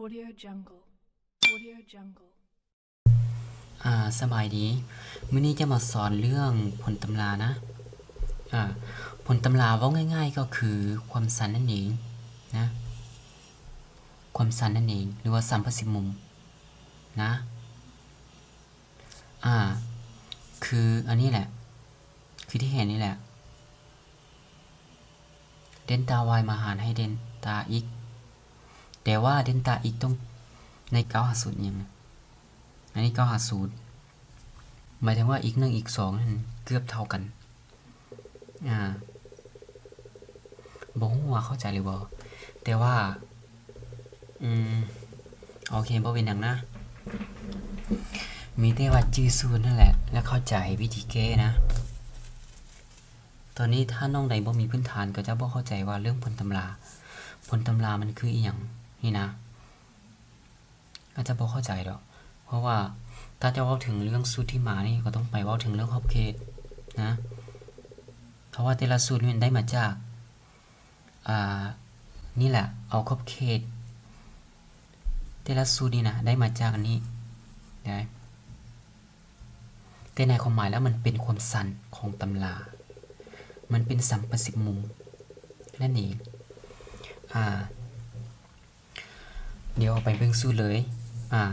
Audio Jungle. Audio Jungle. ອ່າ ສະບາຍດີ. ມື້ນີ້ຈະມາສອນເລື່ອງຜົນຕຳລານະ. ອ່າ ຜົນຕຳລາເວົ້າງ່າຍໆກໍຄືຄວາມສັ້ນນັ້ນເອງນະ, ຄວາມສັ້ນນັ້ນເອງ ຫຼືວ່າສຳປະສິບມຸມນະ. ອ່າ ຄືອັນນີ້ແຫຼະ ຄືທີ່ເຫັນນີ້ແຫຼະ ເດັນຕາວາຍມາຫານໃຫ້ເດັນຕາເອັກ ແຕ່ວ່າເດັນຕາເອັກຕ້ອງໃນເກົ້າຫາສູນອີ່ຫຍັງນະ, ອັນນີ້ເກົ້າຫາສູນ ໝາຍເຖິງວ່າເອັກໜຶ່ງ ເອັກສອງນັ້ນເກືອບເທົ່າກັນ. ອ່າ ບໍ່ຮູ້ວ່າເຂົ້າໃຈຫຼືບໍ່ ແຕ່ວ່າ ອືມ ໂອເຄ ບໍ່ເປັນຫຍັງນະ, ມີແຕ່ວ່າຈື່ສູດນັ້ນແຫຼະ ແລະ ເຂົ້າໃຈວິທີແກ້ນະ. ຕອນນີ້ຖ້ານ້ອງໃດບໍ່ມີພື້ນຖານ ກໍຈະບໍ່ເຂົ້າໃຈວ່າເລື່ອງຜົນຕຳລາ, ຜົນຕຳລາມັນຄືອີ່ຫຍັງນີ້ນະ. ອາດຈະບໍ່ເຂົ້າໃຈດອກ ເພາະວ່າຖ້າຈະເວົ້າເຖິງເລື່ອງສູດທີ່ມານີ້ ກໍຕ້ອງໄປເວົ້າເຖິງເລື່ອງຂອບເຂດນະ, ເພາະວ່າແຕ່ລະສູດນີ້ມັນໄດ້ມາຈາກ ອ່າ ນີ້ແຫຼະ ເອົາຂອບເຂດ ແຕ່ລະສູດນີ້ນະ ໄດ້ມາຈາກອັນນີ້ໄດ້ ແຕ່ໃນຄວາມໝາຍແລ້ວມັນເປັນຄວາມສັ້ນຂອງຕຳລາ, ມັນເປັນສຳປະສິບມຸມນັ້ນເອງ. ອ່າ ດຽວເຮົາໄປເບິ່ງສູດເລີຍ. ອ່າ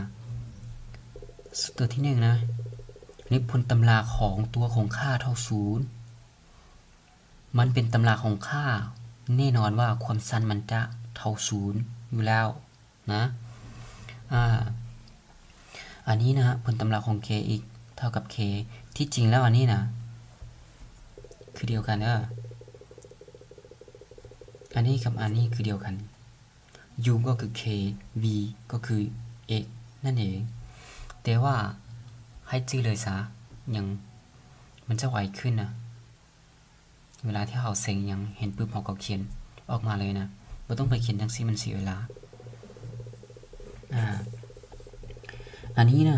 ສູດຕົວທີໜຶ່ງນະ, ນີ້ຜົນຕຳລາຂອງຕົວຂອງຄ່າເທົ່າສູນ. ມັນເປັນຕຳລາຂອງຄ່າ, ແນ່ນອນວ່າຄວາມສັ້ນມັນຈະເທົ່າສູນຢູ່ແລ້ວນະ. ອ່າ ອັນນີ້ນະ, ຜົນຕຳລາຂອງ K x ເທົ່າກັບ K, ທີ່ຈິງແລ້ວອັນນີ້ນະ ຄືດຽວກັນເດີ, ອັນນີ້ກັບອັນນີ້ຄືດຽວກັນ. U ກໍຄື K, V ກໍຄື X ນັ້ນເອງ. ແຕ່ວ່າໃຫ້ຈື່ເລີຍຊະ, ຫຍັງມັນຈະໄວຂຶ້ນນະ, ເວລາທີ່ເຮົາເສັງຫຍັງເຫັນປຶບ ເຮົາກໍຂຽນອອກມາເລີຍນະ, ບໍ່ຕ້ອງໄປຂຽນຈັ່ງຊີ້ ມັນເສຍເວລາ. ອ່າ ອັນນີ້ນະ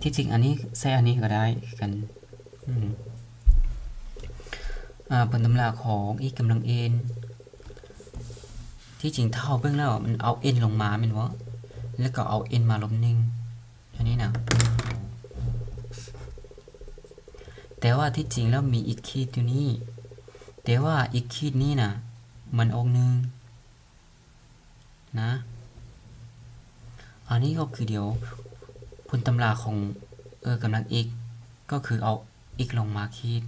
ທີ່ຈິງອັນນີ້ໃສ່ອັນນີ້ກໍໄດ້ຄືກັນ. ອືມ ອ່າ ເປັນຕຳລາຂອງ x ກຳລັງ n. ທີ່ຈິງຖ້າເຮົາເບິ່ງແລ້ວ ມັນເອົາ n ລົງມາແມ່ນບໍ່? ແລ້ວກໍເອົາ n ມາລົບໜຶ່ງ ອັນນີ້ນະ. ແຕ່ວ່າທີ່ຈິງແລ້ວມີ x ຂີດຢູ່ນີ້, ແຕ່ວ່າ x ຂີດນີ້ນະ ມັນອອກໜຶ່ງ ນະ. ອັນນີ້ກໍຄືດຽວ ຜົນຕຳລາຂອງ y ກຳລັງ x ກໍຄືເອົາ x ລົງມາຂີດ.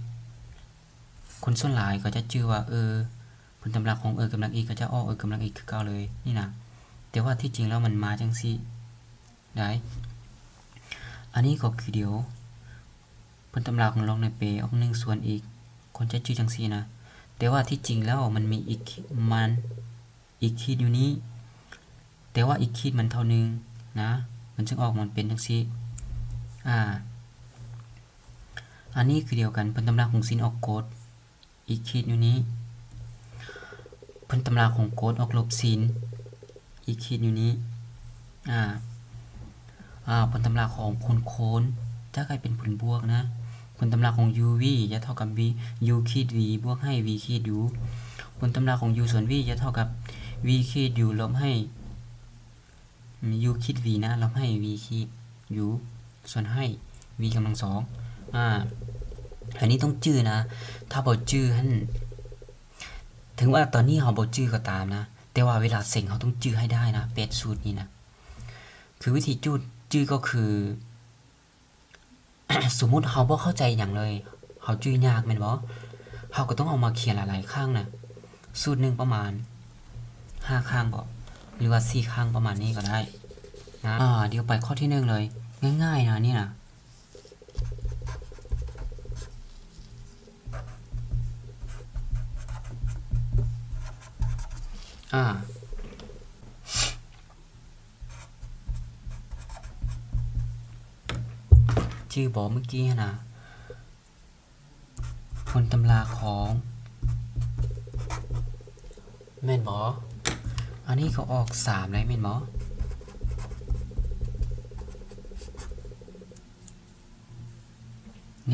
ຄົນສ່ວນຫຼາຍກໍຈະຈື່ວ່າ y ຜົນຕຳລາຂອງ y ກຳລັງ x ກໍຈະອອກ y ກຳລັງ x ຄືເກົ່າເລີຍນີ້ນະ. ແຕ່ວ່າທີ່ຈິງແລ້ວມັນມາຈັ່ງຊີ້ໄດ໋. ອັນນີ້ກໍຄືດຽວ ເພິ່ນຕຳລາຂອງລອກໃນເປອອກໜຶ່ງສ່ວນອີກ ຄົນຈະຈື່ຈັ່ງຊີ້ນະ. ແຕ່ວ່າທີ່ຈິງແລ້ວມັນມີອີກ ມັນອີກຂີດຢູ່ນີ້ ແຕ່ວ່າອີກຂີດມັນເທົ່າໜຶ່ງນະ ມັນຈຶ່ງອອກມາເປັນຈັ່ງຊີ້. ອ່າ ອັນນີ້ຄືດຽວກັນ ເພິ່ນຕຳລາຂອງຊິນອອກກົດ ອີກຂີດຢູ່ນີ້ ເພິ່ນຕຳລາຂອງກົດອອກລົບຊິນ ອີກຂີດຢູ່ນີ້. ອ່າ ອ່າ ເພິ່ນຕຳລາຂອງຜົນຄູນຈະກາຍເປັນຜົນບວກນະ. ເພິ່ນຕຳລາຂອງ u v ຈະເທົ່າກັບ v u ຂີດ v ບວກໃຫ້ v ຂີດ u. ເພິ່ນຕຳລາຂອງ u ສ່ວນ v ຈະເທົ່າກັບ v ຂີດ u ລົບໃຫ້ u ຂີດ v ນະ ລົບໃຫ້ v ຂີດ u ສ່ວນໃຫ້ v ກຳລັງສອງ. ອ່າ ອັນນີ້ຕ້ອງຈື່ນະ ຖ້າບໍ່ຈື່ຫັ້ນ ເຖິງວ່າຕອນນີ້ເຮົາບໍ່ຈື່ກໍຕາມນະ ແຕ່ວ່າເວລາເສັງເຮົາຕ້ອງຈື່ໃຫ້ໄດ້ນະ ແປດສູດນີ້ນະ. ຄືວິທີຈູດຈື່ກໍຄື ສົມມຸດເຮົາບໍ່ເຂົ້າໃຈຫຍັງເລີຍ ເຮົາຈື່ຍາກແມ່ນບໍ່? ເຮົາກໍຕ້ອງເອົາມາຂຽນຫຼາຍໆຄັ້ງນະ ສູດໜຶ່ງປະມານຫ້າຄັ້ງບໍ ຫຼືວ່າສີ່ຄັ້ງປະມານນີ້ກໍໄດ້ນະ. ອ່າ ດຽວໄປຂໍ້ທີໜຶ່ງເລີຍ ງ່າຍໆນະ ນີ້ນະ. ອ່າ ຈື່ບໍ່ມື້ກີ້ຫັ້ນນະ ຜົນຕຳລາຂອງ ແມ່ນບໍ່? ອັນນີ້ກໍອອກສາມໄດ້ແມ່ນບໍ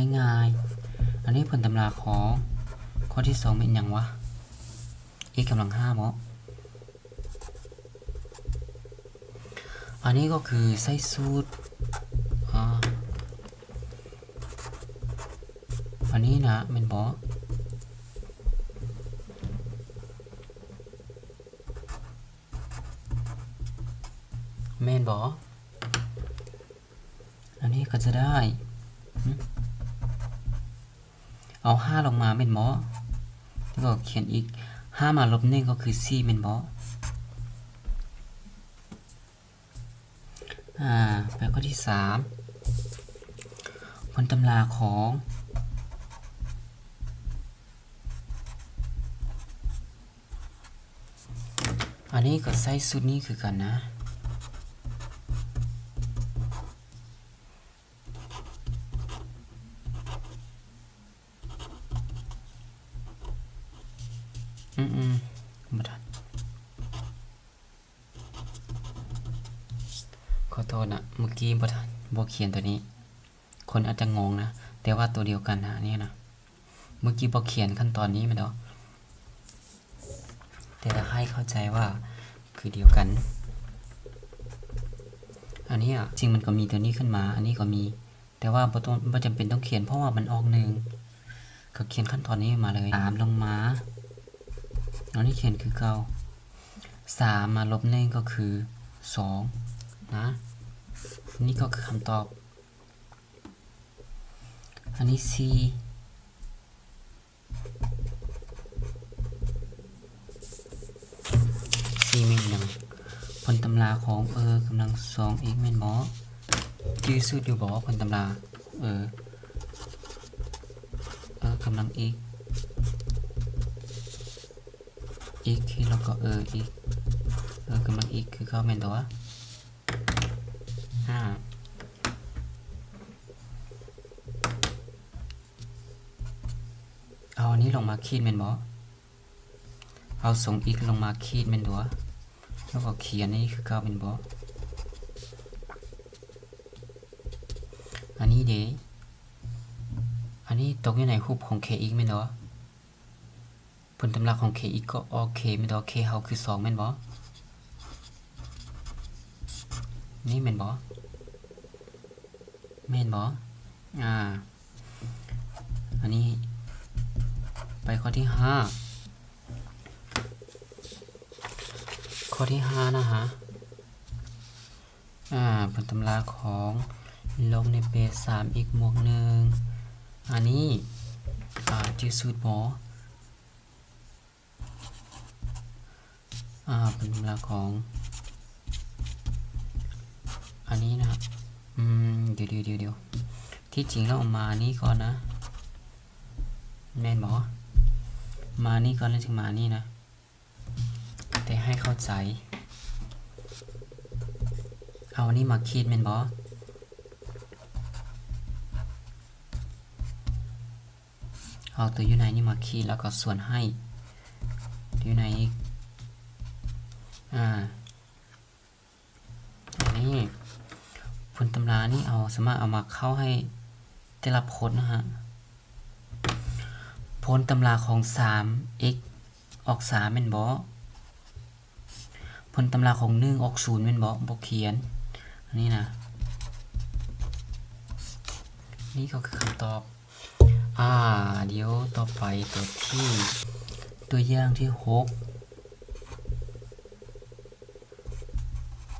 ່? ງ່າຍໆ ອັນນີ້ຜົນຕຳລາຂອງ ຂໍ້ທີສອງແມ່ນຫຍັງວະ? x ກຳລັງຫ້າບໍ? ອັນນີ້ກໍຄືໃຊ້ສູດ ອາ ອັນນີ້ນະ ແມ່ນບໍ່? ແມ່ນບໍ່? ອັນນີ້ກໍຈະໄດ້ ຫຶ ເອົາຫ້າລົງມາແມ່ນບໍ່? ແລ້ວກໍຂຽນອີກ ຫ້າມາລົບໜຶ່ງກໍຄືສີ່ແມ່ນບໍ່? ອາ ໄປຂໍ້ທີສາມ ເບິ່ງຕຳລາຂອງ ອັນນີ້ກໍໃຊ້ສູດນີ້ຄືກັນນະ ອືມໆ ບໍ່ທັນ ຂໍໂທດນະ ເມື່ອກີ້ບໍ່ທັນ ບໍ່ຂຽນຕົວນີ້ ຄົນອາດຈະງົງນະ ແຕ່ວ່າຕົວດຽວກັນນະ ອັນນີ້ນະ ເມື່ອກີ້ບໍ່ຂຽນຂັ້ນຕອນນີ້ແມ່ນບໍ່? ແຕ່ວ່າໃຫ້ເຂົ້າໃຈວ່າຄືດຽວກັນ ອັນນີ້ອະ ຈິງມັນກໍມີຕົວນີ້ຂຶ້ນມາ ອັນນີ້ກໍມີ ແຕ່ວ່າບໍ່ຕ້ອງ ບໍ່ຈຳເປັນຕ້ອງຂຽນ ເພາະວ່າມັນອອກໜຶ່ງ ກໍຂຽນຂັ້ນຕອນນີ້ມາເລີຍ ສາມລົງມາ ອັນນີ້ຂຽນຄືເກົ່າ ສາມມາລົບໜຶ່ງກໍຄືສອງນະ ນີ້ກໍຄືຄຳຕອບ ອັນນີ້ສີ່ ສີ່ແມ່ນຫຍັງ? ຜົນຕຳລາຂອງ r ກຳລັງສອງ x ແມ່ນບໍ່? ຈື່ສູດຢູ່ບໍ່? ຜົນຕຳລາ r r ກຳລັງ x x ແລ້ວກໍ r x r ກຳລັງ x ຄືເກົ່າແມ່ນຕົວະ? ຫ້າ ເອົາອັນນີ້ລົງມາຂີດແມ່ນບໍ່? ເອົາຊົງ x ລົງມາຂີດແມ່ນຕົວະ? ແລ້ວກໍຂຽນນີ້ຄືເກົ່າແມ່ນບໍ່? ອັນນີ້ເດ? ອັນນີ້ຕົກຢູ່ໃນຮູບຂອງ kx ແມ່ນຕົວະ? ຜົນຕຳລາຂອງ kx ກໍອອກ k ແມ່ນຕົວະ? K ເຮົາຄືສອງແມ່ນບໍ່? ນີ້ແມ່ນບໍ່? ແມ່ນບໍ່? ອາ ອັນນີ້ໄປຂໍ້ທີຫ້າ ຂໍ້ທີຫ້ານະຮະ ອາ ເບິ່ງຕຳລາຂອງ ລົບໃນເປສາມ x ບວກໜຶ່ງ ອັນນີ້ ອາ ຈື່ສູດບໍ່? ອາ ເປັນຕຳລາຂອງອັນນີ້ນະ ອືມ ດຽວໆ ທີ່ຈິງແລ້ວເອົາມານີ້ກ່ອນນະ ແມ່ນບໍ່? ມານີ້ກ່ອນ ແລ້ວຈຶ່ງມານີ້ນະ ແຕ່ໃຫ້ເຂົ້າໃຈ ເອົາອັນນີ້ມາຂີດແມ່ນບໍ່? ເອົາຕົວຢູ່ໃນນີ້ມາຂີດ ແລ້ວກໍສ່ວນໃຫ້ຢູ່ໃນ ອາ ອັນນີ້ ຜົນຕຳລານີ້ເຮົາສາມາດເອົາມາເຂົ້າໃຫ້ແຕ່ລະພົດນະຮະ ຜົນຕຳລາຂອງສາມ x ອອກສາມແມ່ນບໍ່? ຜົນຕຳລາຂອງໜຶ່ງອອກສູນແມ່ນບໍ່? ບໍ່ຂຽນ ອັນນີ້ນະ ນີ້ກໍຄືຄຳຕອບ ອາ ດຽວຕໍ່ໄປຕົວທີ ຕົວຢ່າງທີຫົກ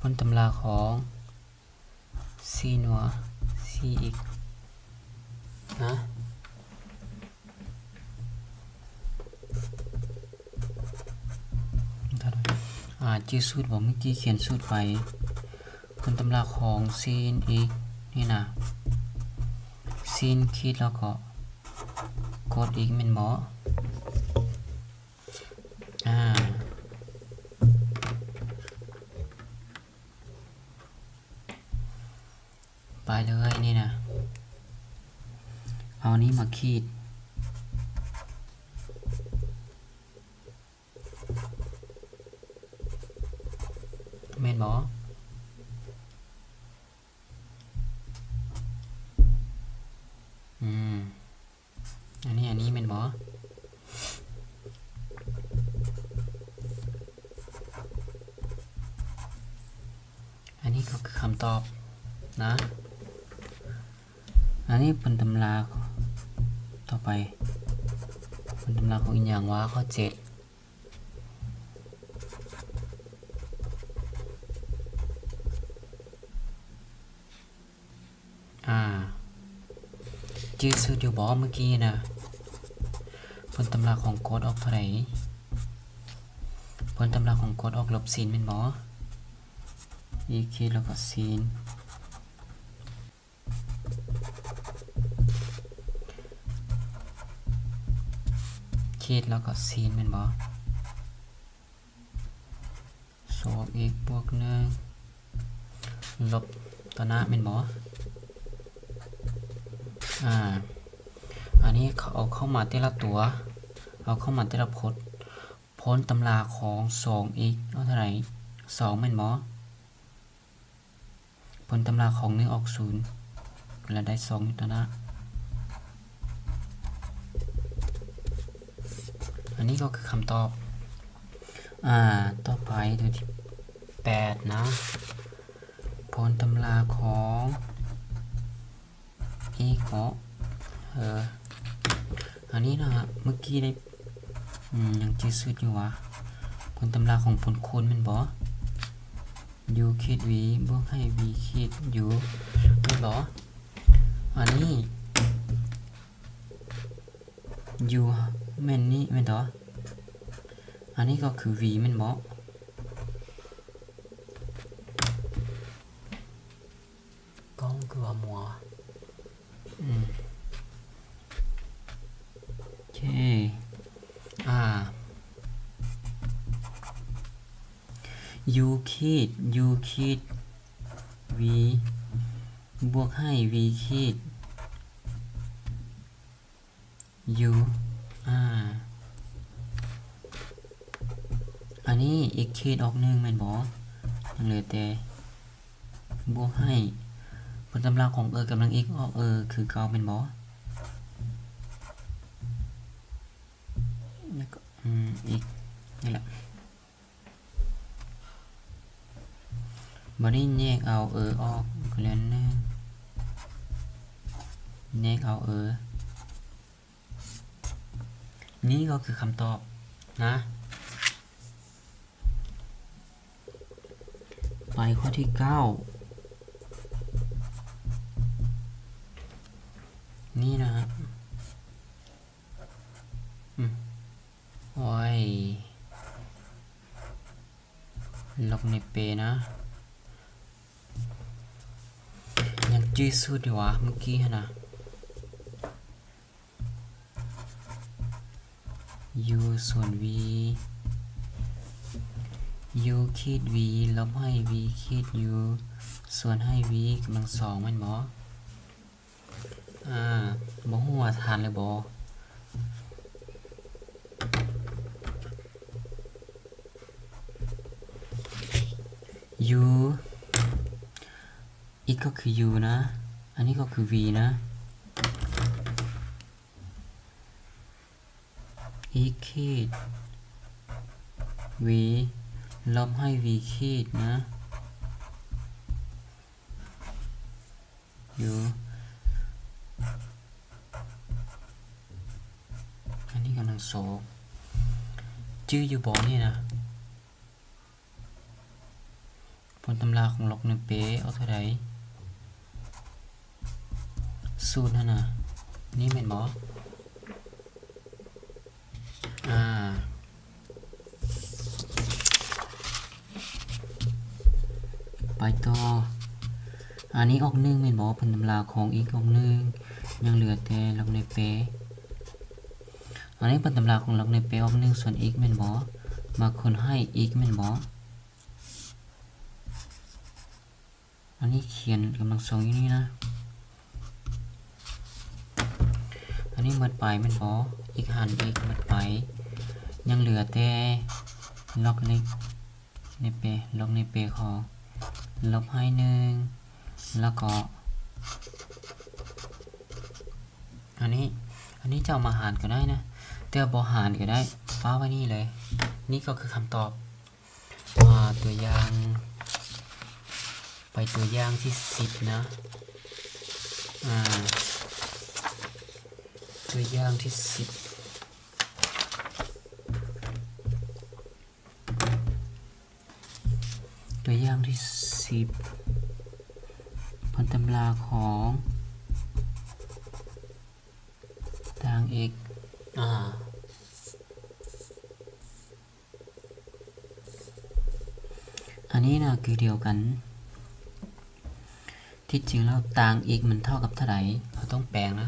ຜົນຕຳລາຂອງ ສີ່ໜັວ ສີ່ x ນະ ອາ ຈື່ສູດບໍ່? ເມື່ອກີ້ຂຽນສູດໄປ ຜົນຕຳລາຂອງ sin x ນີ້ນະ sin ຂີດແລ້ວກໍ cos x ແມ່ນບໍ່? ອາ ໄປເລີຍນີ້ນະ ເອົານີ້ມາຂີດ ແມ່ນບໍ່? ອືມ ອັນນີ້ ອັນນີ້ແມ່ນບໍ່? ອັນ ນີ້ກໍຄືຄຳຕອບນະ. ອັນນີ້ເປັນຕຳລາຕໍ່ໄປ ເປັນຕຳລາຂອງອີ່ຫຍັງວະ? ຂໍ້ເຈັດ. ອາ ຈື່ຊື່ຢູ່ບໍ່ເມື່ອກີ້ນະ? ຜົນຕຳລາຂອງກົດອອກເທົ່າໃດ? ຜົນຕຳລາຂອງກົດອອກລົບຊີ້ນແມ່ນບໍ່? ອີກຂີດແລ້ວກໍຊີ້ນ ຂີດແລ້ວກໍຊີ້ນແມ່ນບໍ່? ສອງ x ບວກ ໜຶ່ງ ລົບຕໍ່ໜ້າແມ່ນບໍ່? ອາ ອັນນີ້ເອົາເຂົ້າມາແຕ່ລະຕົວ ເອົາເຂົ້າມາແຕ່ລະພົດ ຜົນຕຳລາຂອງ ສອງ x ອອກເທົ່າໃດ? ສອງ ແມ່ນບໍ່? ຜົນຕຳລາຂອງ ໜຶ່ງ ອອກ ສູນ ແລະ ໄດ້ ສອງ ຢູ່ຕໍ່ໜ້າ. ອັນນີ້ກໍຄືຄຳຕອບ. ອາ ຕໍ່ໄປຕົວທີ ແປດນະ ຜົນຕຳລາຂອງ x ເນາະ ເອີ ອັນນີ້ນະ ເມື່ອກີ້ໄດ້ ອືມ ຍັງຈື່ຊື່ຢູ່ຫວາ? ຜົນຕຳລາຂອງຜົນຄູນແມ່ນບໍ່? u ຂີດ v ບວກໃຫ້ v ຂີດ u ແມ່ນບໍ່? ອັນນີ້ u ແມ່ນນີ້ແມ່ນບໍ່? ອັນນີ້ກໍຄື v ແມ່ນບໍ່? ກ້ອງຄືວ່າມົວ. ອືມ ໂອເຄ ອາ u ຂີດ u ຂີດ v ບວກໃຫ້ v ຂີດ u ອາ ອັນນີ້ x ຂີດອອກ ໜຶ່ງ ແມ່ນບໍ່? ຍັງເຫຼືອແຕ່ບວກໃຫ້ ຜົນຕຳລາຂອງ ເອີ ກຳລັງ x ອອກ ເອີ ຄືເກົ່າແມ່ນບໍ່? ແລ້ວກໍ ອືມ x ນີ້ແຫຼະ. ບັດນີ້ແຍກເອົາ ເອີ ອອກ ກໍເຫຼືອ ໜຶ່ງ ແຍກເອົາ ເອີ ນີ້ກໍຄືຄຳຕອບນະ. ໄປຂໍ້ທີເກົ້າ ນີ້ນະ ອືມ ໂອ້ຍ ລັອກໃນເປນະ ຍັງຈື່ສູດຢູ່ຫວາ ເມື່ອກີ້ຫັ້ນນະ u ສ່ວນ v u ຂີດ v ລົບໃຫ້ v ຂີດ u ສ່ວນໃຫ້ v ກຳລັງສອງ ແມ່ນບໍ່? ອາ ບໍ່ຮູ້ວ່າທານຫຼືບໍ່ u x ກໍຄື u ນະ ອັນນີ້ກໍຄື v ນະ x ຂີດ v ລົບໃຫ້ v ຂີດນະ u ອັນນີ້ກຳລັງສອງ ຈື່ຢູ່ບໍ່ນີ້ນະ? ຜົນຕຳລາຂອງລັອກໃນເປອອກເທົ່າໃດ? ສູນຫັ້ນນະ ນີ້ແມ່ນບໍ່? ອາ ໄປຕໍ່ ອັນນີ້ອອກ ໜຶ່ງ ແມ່ນບໍ່? ຜົນຕຳລາຂອງ x ອອກ ໜຶ່ງ ຍັງເຫຼືອແຕ່ລັອກໃນເປ. ອັນນີ້ເປັນຕຳລາຂອງລັອກໃນເປອອກ ໜຶ່ງ ສ່ວນ x ແມ່ນບໍ່? ມາຄູນໃຫ້ x ແມ່ນບໍ່? ອັນນີ້ຂຽນກຳລັງສອງຢູ່ນີ້ນະ ອັນນີ້ໝົດໄປແມ່ນບໍ່? x ຫານ x ໝົດໄປ ຍັງເຫຼືອແຕ່ລັອກໃນ ໃນເປ ລັອກໃນເປຂອງ ລົບໃຫ້ ໜຶ່ງ ແລ້ວກໍ ອັນນີ້ ອັນນີ້ຈະເອົາມາຫານກໍໄດ້ນະ ແຕ່ບໍ່ຫານກໍໄດ້ ປະໄວ້ນີ້ເລີຍ. ນີ້ກໍຄືຄຳຕອບ ອາ ຕົວຢ່າງ ໄປຕົວຢ່າງທີສິບນະ ອາ ຕົວຢ່າງທີສິບ ຕົວຢ່າງທີສິບ ເປັນຕຳລາຂອງຕ່າງ x ອາ ອັນນີ້ນະຄືດຽວກັນ ທີ່ຈິງແລ້ວຕ່າງ x ມັນເທົ່າກັບເທົ່າໃດ? ເຮົາຕ້ອງແປງນະ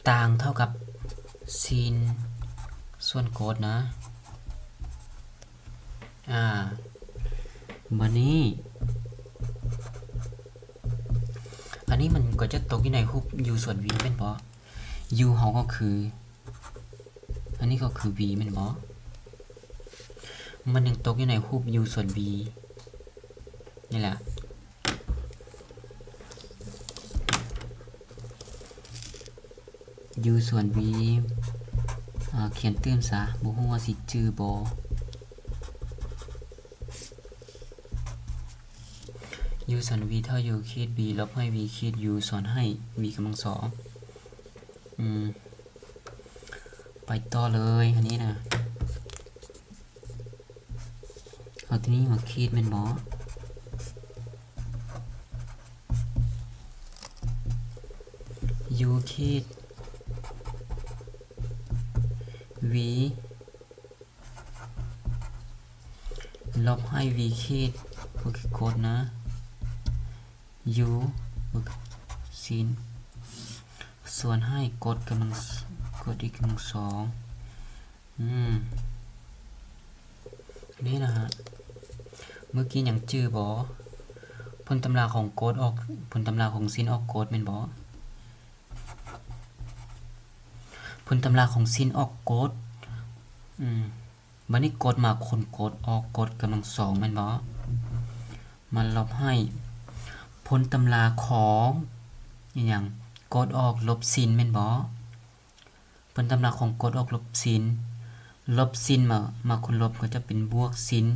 ຕ່າງເທົ່າກັບ sin ສ່ວນ cos ນະ ອາ ບາດນີ້ ອັນນີ້ມັນກໍຈະຕົກຢູ່ໃນຮູບ u ສ່ວນ v ແມ່ນບໍ່? u ເຮົາກໍຄື ອັນນີ້ກໍຄື v ແມ່ນບໍ່? ມັນຍັງຕົກຢູ່ໃນຮູບ u ສ່ວນ v ນີ້ແຫຼະ u ສ່ວນ v ອາ ຂຽນຕື່ມຊະ ບໍ່ຮູ້ວ່າຊິຈື່ບໍ່. u ສ່ວນ v ເທົ່າ u ຂີດ v ລົບໃຫ້ v ຂີດ u ສ່ວນໃຫ້ v ກຳລັງສອງ ອືມ ໄປຕໍ່ເລີຍ ອັນນີ້ນະ ເອົາຕົວນີ້ມາຂີດແມ່ນບໍ່? u ຂີດ v ລົບໃຫ້ v ຂີດ ກໍຄື cos ນະ u sin ສ່ວນໃຫ້ cos ກຳລັງ cos x ກຳລັງສອງ ອືມ ນີ້ນະຮະ ເມື່ອກີ້ຍັງຈື່ບໍ່? ຜົນຕຳລາຂອງ cos ອອກ ຜົນຕຳລາຂອງ sin ອອກ cos ແມ່ນບໍ່? ຜົນຕຳລາຂອງ sin ອອກ cos ອືມ ບາດນີ້ cos ມາຄູນ cos ອອກ cos ກຳລັງສອງແມ່ນບໍ່? ມາລົບໃຫ້ ຜົນຕຳລາຂອງອີຫຍັງ? cos ອອກລົບ sin ແມ່ນບໍ່? ຜົນຕຳລາຂອງ cos ອອກລົບ sin ລົບ sin ມາ ມາຄູນລົບກໍຈະເປັນບວກ sin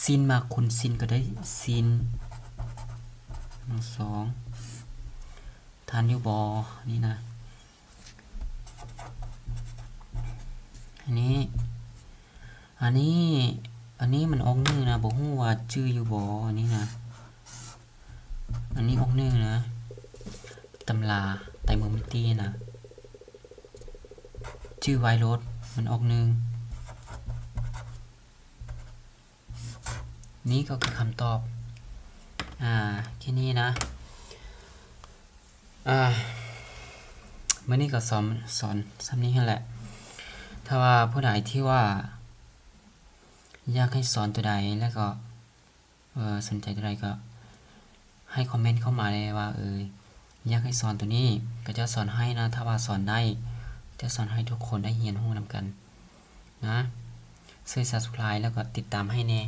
sin ມາຄູນ sin ກໍໄດ້ sin ກຳລັງສອງ ທັນຢູ່ບໍ່? ນີ້ນະ ອັນນີ້ ອັນນີ້ ອັນນີ້ມັນອອກໜຶ່ງນະ ບໍ່ຮູ້ວ່າຈື່ຢູ່ບໍ່? ອັນນີ້ນະ ອັນນີ້ອອກໜຶ່ງນະ ຕຳລາ Trigonometry ນະ ຈື່ໄວ້ໂລດ ມັນອອກໜຶ່ງ. ນີ້ກໍຄືຄຳຕອບ ອາ ແຄ່ນີ້ນະ ອາ ມື້ນີ້ກໍສອນ ສອນສ່ຳນີ້ຫັ້ນແຫຼະ. ຖ້າວ່າຜູ້ໃດທີ່ວ່າຢາກໃຫ້ສອນຕົວໃດ ແລ້ວກໍ ເອີ ສົນໃຈຕົວໃດກໍໃຫ້ຄອມເມັນເຂົ້າມາແດ່ວ່າ ເອີ ຢາກໃຫ້ສອນຕົວນີ້ ກໍຈະສອນໃຫ້ນະ. ຖ້າວ່າສອນໄດ້ ຈະສອນໃຫ້ທຸກຄົນໄດ້ຮຽນຮູ້ນຳກັນນະ. ຊ່ວຍ Subscribe ແລ້ວກໍຕິດຕາມໃຫ້ແດ່.